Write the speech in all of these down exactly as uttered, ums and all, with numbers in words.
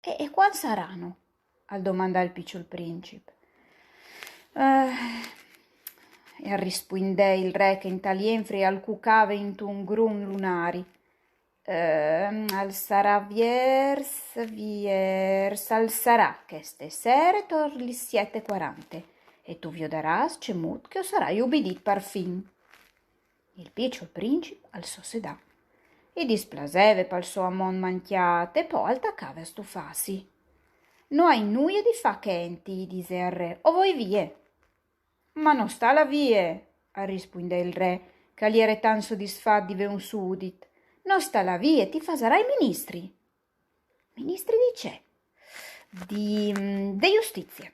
«E, e cuant sarano?» al domandà il piçul princip. «Eh», e al rispuindè il re che intal jenfri al cucave intun grum lunari. «Eh, al sarà viers, viers, al sarà cheste sere tor lis siet e cuarante, e tu viodarâs cemût che o sarai ubidît parfin.» Il piçul princip al sossedà. I displaseve pal so amont mancjât e po al tacave a stufâsi. «No ai nuie di fâ chê int», i disè al re, «o voi vie.» «Ma no sta lâ vie», al rispuindè il re, che al jere tant sodisfat di vê un sudit. «No sta lâ vie, ti fasarai ministri.» «Ministri di ce?» «Di, mm, de justizie.»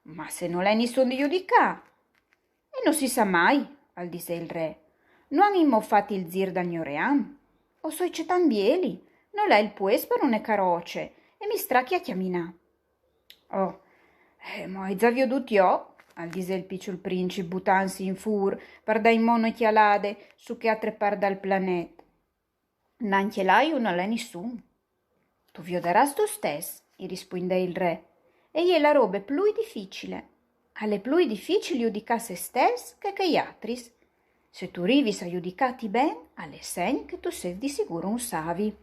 «Ma se nol è nissun di judicâ?» «E no si sa mai», al disè il re. «No àn inmò fat il zîr dal gno ream. O soi cetant bieli, nol è il puest par une caroce, e mi stracje a cjaminâ.» «Oh, eh, ma o ai za viodût jo», al disè il piçul princip butantsi in fûr par dâ inmò une cjalade su chê altre part dal planet. Nancje là jo nol è nissun. «Tu viodarâs tu stes», i rispuindè il re, «e je la robe plui dificile. Al è plui dificil judicâ se stes che chei altris. Se tu rivis a judicâti ben, al è segn che tu sês di sigûr un savi.»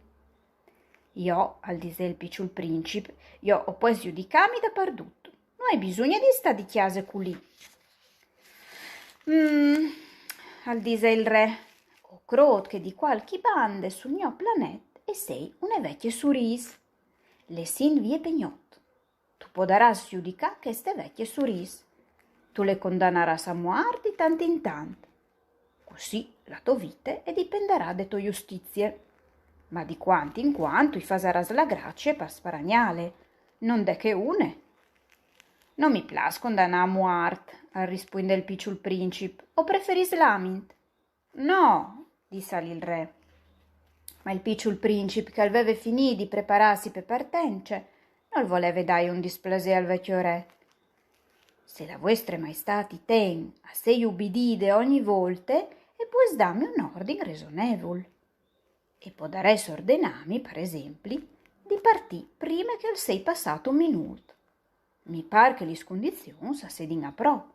«Jo», al disè il piçul princip, «jo o pues judicâmi dapardut. No ai bisugne di stâ di cjase culì.» «Mm», al disè il re, «o crôt che di cualchi bande sul gno planet e sei une vecje surîs. Le sint vie pe gnot. Tu podarâs judicâ cheste vecje surîs. Tu le condanarâs a muart di tant in tant. Cussì la tô vite e dipendarà de tô justizie. Ma di cuant in cuant tu i fasarâs la gracie par sparagnâle, no 'nd è che une.» «No mi plâs condanâ a muart», al rispuindè il piçul princip, «o preferìs lâmint.» «No», dissal il re. Ma il piçul princip, che al veve finît di preparâsi pe partence, nol voleve dâi un displasê al vecjo re. «Se la vuestre maistât i ten a sei ubidide ogni volte, e pues dâmi un ordin resonevul. E podarès ordenâmi, par esempli, di partî prime che al sei passât un minût. Mi pâr che lis cundizions a sedin a pro.»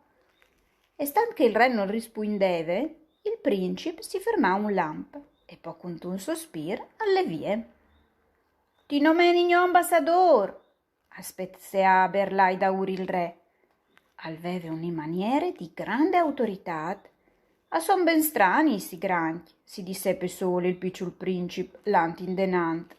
E stant che il re nol rispuindeve, il princip si fermà un lamp e po cuntun sospîr al lè vie. «Ti nomeni gno ambassadôr!» al spezzeà a berlâi daûr il re. Al veve une maniere di grande autoritât. «A son ben stranii sti grancj», si dissè pe sôl il piçul princip lant indenant.